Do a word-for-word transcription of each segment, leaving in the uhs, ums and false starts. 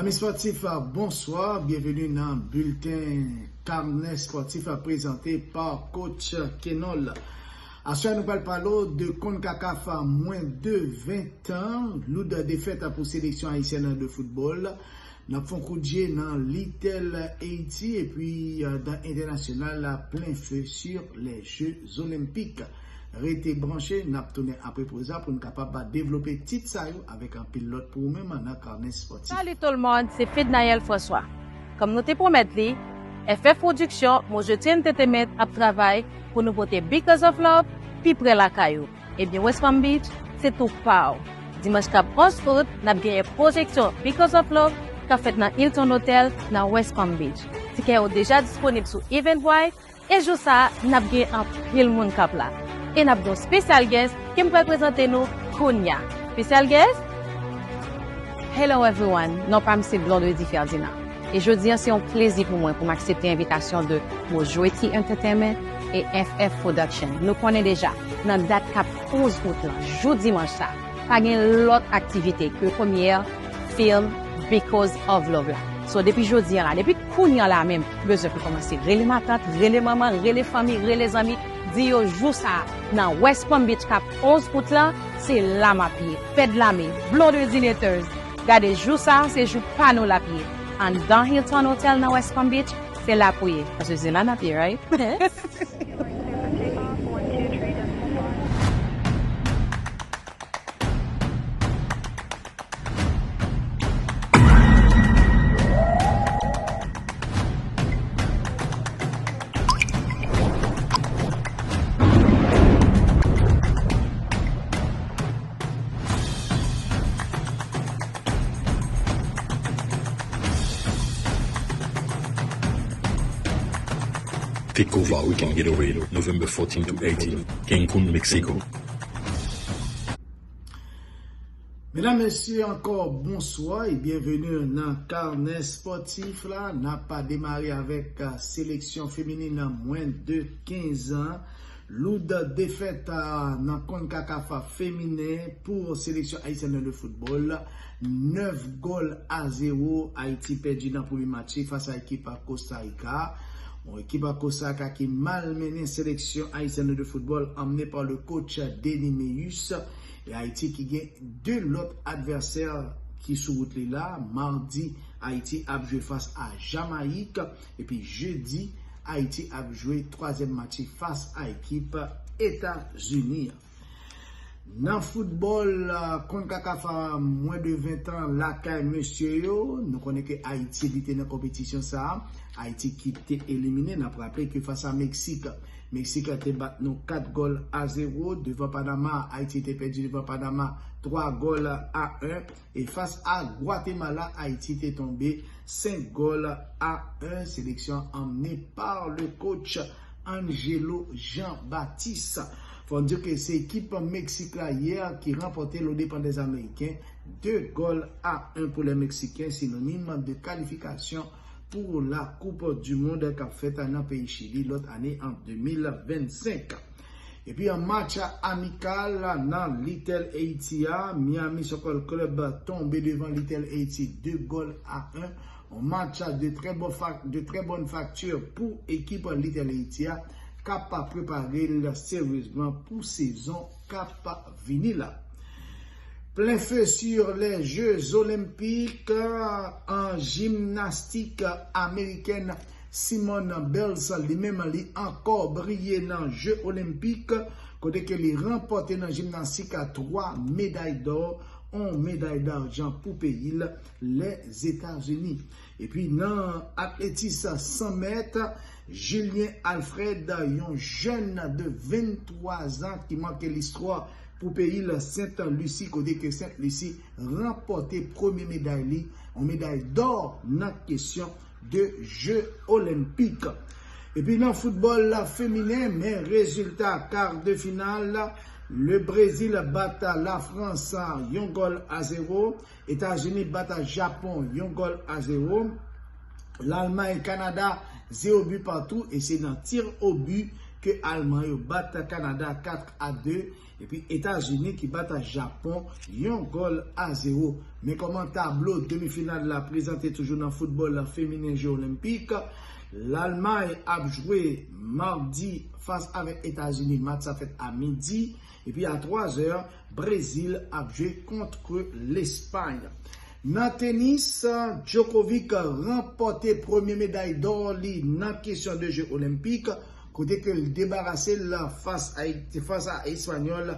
Ami spòtif, bonswa, byenveni nan bilten Karnè Spòtif prezante pa coach Kenol. Aswè a nou pral pale w de konkakaf mwens de ven tan, loud defèt pou seleksyon ayisyèn de foutbòl. N ap fè yon kout je nan Little Haiti epi euh, dan entènasyonal, plen fe sur les Jeux Olympiques. Rete branche, n ap tounen apre poz la pou n kapab devlope tit sa yo avèk anpil lòt pou ou menm nan Karnè Spòtif. Salut tout le monde, c'est Fednaelle François. Comme nous te promet li, F F Production, Mon Jeu Entertainment ap travay pou nou pote Because of Love pi pre lakay ou. Ebyen, West Palm Beach, se tou pa w. Dimanch k ap onz out, n ap genyen pwojeksyon Because of Love k ap fèt nan Hilton Hotel nan West Palm Beach. Tikè yo deja disponib sou Eventbrite, e jou sa a, n ap gen anpil moun k ap la. E n ap gen yon special guest ke m pral prezante nou kounye a. Special guest? Hello everyone, non pa m se Blondedy Ferdinand. E jodi a se yon plezi pou mwen pou m aksepte envitasyon de Mojweti Entertainment e F F Production. Nou konnen deja, nan dat k ap onz out lan, jou dimanch sa, pa gen lòt aktivite ke premyè fim Because of Love la. So, depi jodi a la, depi kounye a la menm, bezwen pou kòmanse rele matant, rele manman, rele fanmi, rele zanmi, di yo jou sa a, nan West Palm Beach k ap onz out lan, se la m ap ye. Fed Lame, Blondedy Letters, gade jou sa a, se jou pa nou l ap ye. Anndan Hilton Hotel nan West Palm Beach, se la pou ye. Paske se la n ap ye, right? Take over, we can get away, November fourteen to eighteen, Cancun, Mexico. Medam, mesye, ankò bonswa e byenveni nan Karnè Spòtif la. N ap demare avèk, uh, seleksyon feminin mwens de kenz an. Loud defèt, uh, nan konkakaf feminen pou seleksyon ayisyèn de foutbòl. Nèf gòl a zewo, Ayiti pèdi nan premye match li fas a ekip Costa Rica. Bon, ekip Costa Rica ki malmennen seleksyon ayisyèn de foutbòl anmennen pa le coach Denis Meus. E Ayiti ki gen de lòt advèsè ki sou wout li la. Madi, Ayiti ap jwe fas a Jamayik. Epi jedi, Ayiti ap jwe twazyèm match li fas a ekip Etazini. Nan foutbòl, konkakaf mwens de ven tan lakay mesye yo, nou konnen ke Ayiti li te nan konpetisyon sa a. Ayiti ki te elimine, n ap raple ke fas a Meksik, Meksik te bat nou kat gòl a zewo. Devan Panama, Ayiti te pèdi devan Panama twa gòl a en. E fas a Gwatemala, Ayiti te tonbe senk gòl a en. Seleksyon anmennen pa le coach Angelo Jean Baptiste. Fò n di ke se ekip Meksik la yè ki ranpòte lo depan dè Ameriken de gòl a en pou lè Meksiken, sinonim de kalifikasyon pou la Coupe du Monde k ap fèt nan peyi Chili lòt ane an de mil vennsenk. Epi an match amikal nan Little Haiti a, Miami Soccer Club tonbe devan Little Haiti de gòl a en. Yon match de trè bon fa-, de trè bòn fakti pou ekip Little Haiti a k ap prepare l seryezman pou sezon k ap vini la. Plen fe sur les Jeux Olympiques an jimnastik amerikèn Simone Biles, li menm li ankò briye nan Je Olenpik kote ke li ranpòte nan jimnastik a twa meday dò, yon meday dajan pou peyi l, Lèzetazini. Epi nan atletis san mèt, Julien Alfred, yon jèn de venntwa zan ki make listwa pou peyi l, Sent Lisi, kote ke Sent Lisi ranpòte premye meday li, yon meday dò nan kesyon de Je Olenpik. Epi nan foutbòl feminen, men rezilta kar de final, le Brezil bat Lafrans yon gòl a zewo, Etazini bat Japon yon gòl a zewo, Lalmay, Kanada, zewo bi patou, e se nan tir o bi ke Alman yo bat Kanada kat a de, epi Etazini ki bat Japon yon gòl a zewo. Men kòman tablo demi final la prezante toujou nan foutbòl feminen Je Olenpik. Lalmay ap jwe madi fas avèk Etazini, match sa fèt a midi, epi a twa zè, Brezil ap jwe kont Lespay. Nan tenis, Djokovic ranpòte premye meday dò li nan kesyon de Je Olenpik, kote ke l debarase l fas a, fas a Espanyòl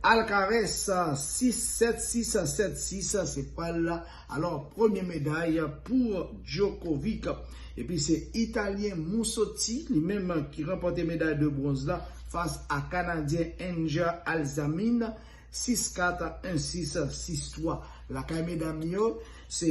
Alcaraz, sis sèt, sis sèt, sis, se pa l. Alò, premye meday pou Djokovic. Epi se Italyen Musotti, li menm ki ranpòte meday de bwonz la fas a Kanadyen Angel Alzamin, sis kat, en sis, sis twa. Lakay medam yo, se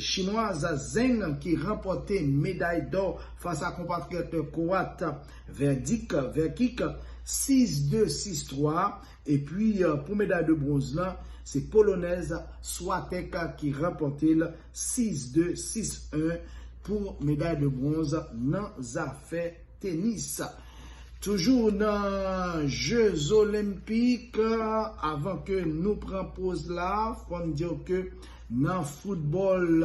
Chinwaz Zheng ki ranpòte meday dò fas a konpatriyòt Kowat Verdik, Verkik, sis de, sis twa. Epi, euh, pou meday de bwonz lan, se Polonèz Swiatek ki ranpòte l sis de, sis en pou meday de bwonz nan zafè tenis. Toujou nan Je Zolenpik, avan ke nou pran poz la, fò n di w ke nan foutbòl,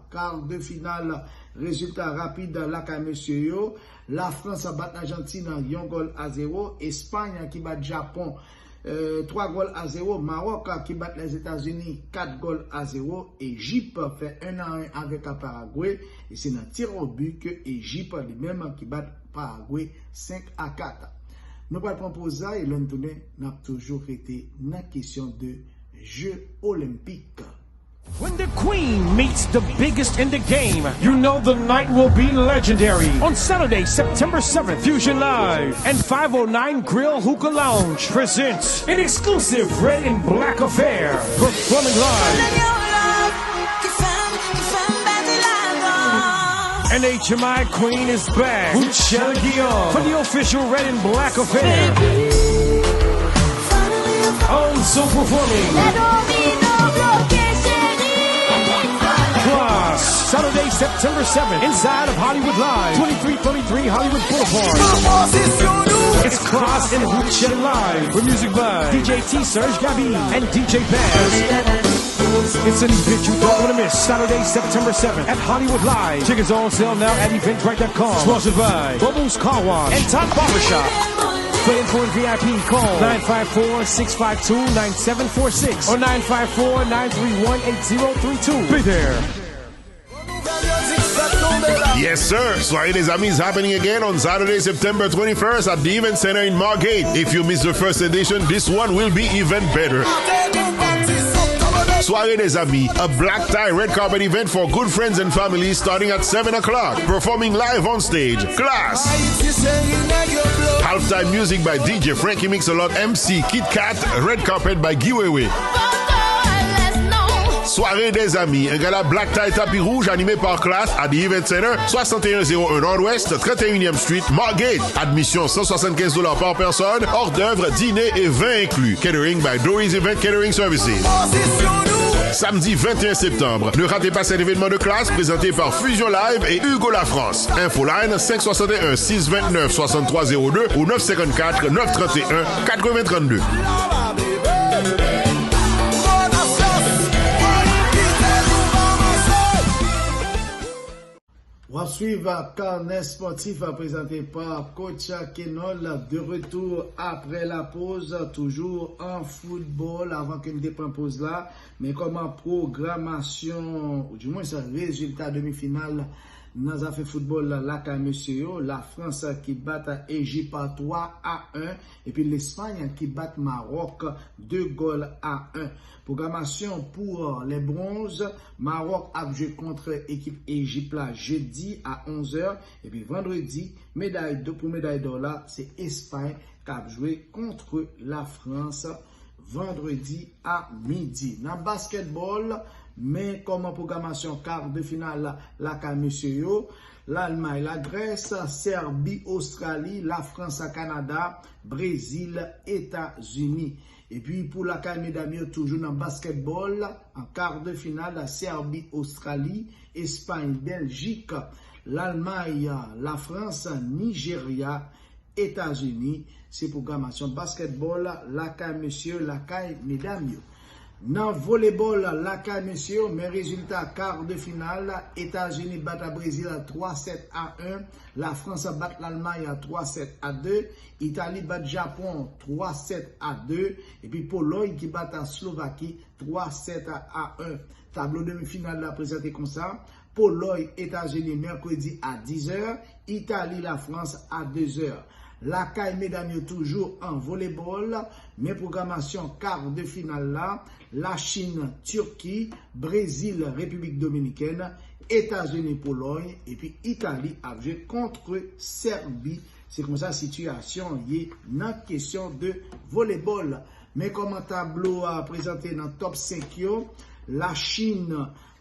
kar de final, rezilta rapid lakay mesye yo. Lafrans bat Lajantin yon gòl a zewo, Espay ki bat Japon, euh, twa gòl a zewo, Mawòk ki bat Lèzetazini kat gòl a zewo, Ejip fè en a en avèk Paragwe, e se nan tir o bi ke Ejip li menm ki bat Paragwe senk a kat. Nou pral pran poz la, e lè n tounen, n ap toujou rete nan kesyon de Je Olenpik. When the queen meets the biggest in the game, you know the night will be legendary. On Saturday, September seventh, Fusion Live and five oh nine Grill Hookah Lounge presents an exclusive Red and Black Affair, performing live. An H M I queen is back, Ruchelle Guillaume, for the official Red and Black Affair. Also performing, Class, Saturday, September seventh, inside of Hollywood Live, twenty-three thirty-three Hollywood Boulevard. It's Class and Ruchelle Live, with music by D J T Serge Gaby and D J Baz. It's an event you don't want to miss. Saturday, September seventh at Hollywood Live. Tickets are on sale now at eventbrite dot com. Sponsored by Bubbles Car Wash and Top Barbershop. For info and V I P, call nine five four, six five two, nine seven four six or nine five four, nine three one, eight zero three two. Be there. Yes, sir. Soirée des Amis is happening again on Saturday, September twenty-first at the Event Center in Margate. If you miss the first edition, this one will be even better. Soirée des Amis, a black tie red carpet event for good friends and family starting at seven o'clock. Performing live on stage, Class. Halftime music by D J Frankie Mix-a-Lot, M C Kit Kat, red carpet by Guy Wewe. Soirée des Amis, un gala black tie tapis rouge animé par Class at the Event Center, soixante et un zéro un Nord-Ouest, trente et unième Street, Margate. Admission cent soixante-quinze dollars par personne, hors d'œuvre, dîner et vin inclus. Catering by Dory's Event Catering Services. Samedi vingt et un septembre, ne ratez pas cet événement de Class présenté par Fusion Live et Hugo Lafrance. Infoline cinq soixante et un, six vingt-neuf, soixante-trois zéro deux ou neuf cinquante-quatre, neuf trente et un, quatre-vingts trente-deux. W ap swiv Carnet Sportif prezante pa Coach Kenol, de retour après la pause, toujou an foutbòl. Avan ke n te pran poz la, men kòman pwogramasyon, ou dimwens rezilta demi final Nan zafè foutbòl lakay mesye yo, Lafrans ki bat Ejip twa a en, epi Lespay ki bat Mawòk de gòl a en. Pwogramasyon pou, euh, les bronzes, Mawòk ap jwe kont ekip Ejip la jedi a onz è, epi vandredi, meday dò, pou meday dò la, se Espay k ap jwe kont Lafrans vandredi a midi. Nan baskètbòl, men kòman pwogramasyon kar de final lakay mesye yo, Lalmay, Lagrès, Sèbi, Ostrali, Lafrans, Kanada, Brezil, Etazini. Epi pou lakay medam yo, toujou nan baskètbòl, an kar de final, Sèbi, Ostrali, Espay, Bèljik, Lalmay, Lafrans, Nijerya, Etazini. Se pwogramasyon baskètbòl lakay mesye, lakay medam yo. Nan volebòl lakay mesye yo, men rezilta kar de final, Etazini bat Brezil twa sèt a en, Lafrans bat Lalmay twa sèt a de, Itali bat Japon twa sèt a de, epi Polòy ki bat Slovaki twa sèt a en. Tablo demi final la prezante konsa: Polòy, Etazini, mèkredi a diz è, Itali, Lafrans a de zè. Lakay medam yo toujou an volebòl, men pwogramasyon kar de final la, Lachin, Tiki, Brezil, Repiblik Dominikèn, Etazini, Polòy, epi Itali ap jwe kont Sèbi. Se konsa sitiyasyon ye nan kesyon de volebòl. Men kòman tablo a prezante nan top senk yo, Lachin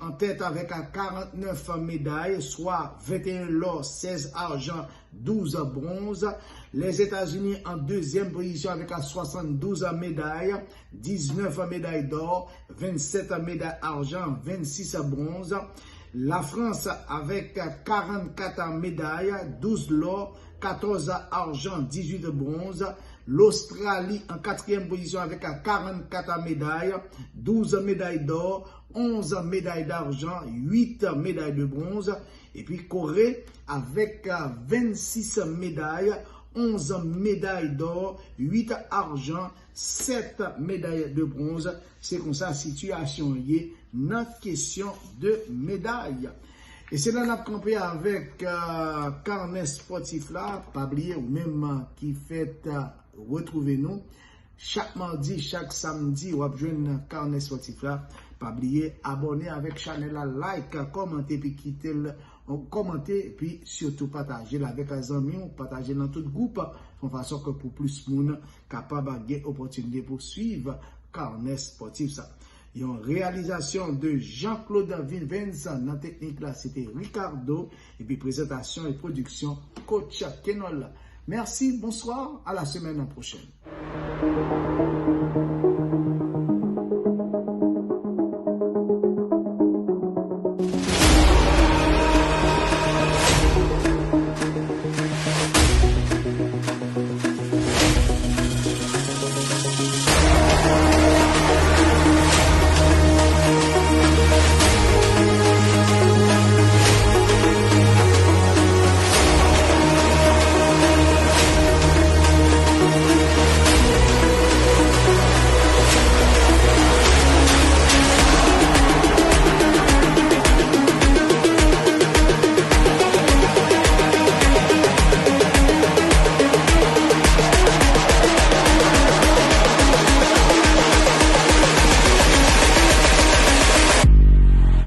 an tèt avèk karannèf meday, swa venteyen lò, sèz ajan, douz bronz. Lèzetazini an dezyèm pozisyon avèk swasanndouz meday, diznèf meday dò, vennsèt meday ajan, vennsis bronz. Lafrans avèk karannkat meday, douz lò, katòz ajan, dizuit bronz. Lostrali an katriyèm pozisyon avèk karannkat meday, douz meday dò, onz meday dajan, uit meday de bronz. Epi Kore avèk vennsis meday, onz meday dò, uit ajan, sèt meday de bronz. Se konsa sitiyasyon ye nan kesyon de meday. E se la n ap kanpe avèk, euh, kanè spòtif la. Pa bliye, ou menm ki fèt, euh, retwouve nou chak madi, chak samdi, w ap jwenn kanè spòtif la. Pa bliye abòne avèk chanèl la, like, kòmante, epi kite l, kòmante, epi sitou pataje l avèk zanmi w, pataje l nan tout gwoup, yon fason ke pou plis moun kapab gen opòtinite pou swiv kanè spòtif sa. Yon reyalizasyon de Jean-Claude Vivens, nan teknik la se te Ricardo, epi prezantasyon e pwodiksyon Coach Kenol. Mèsi, bonswa, a la semèn pwochèn.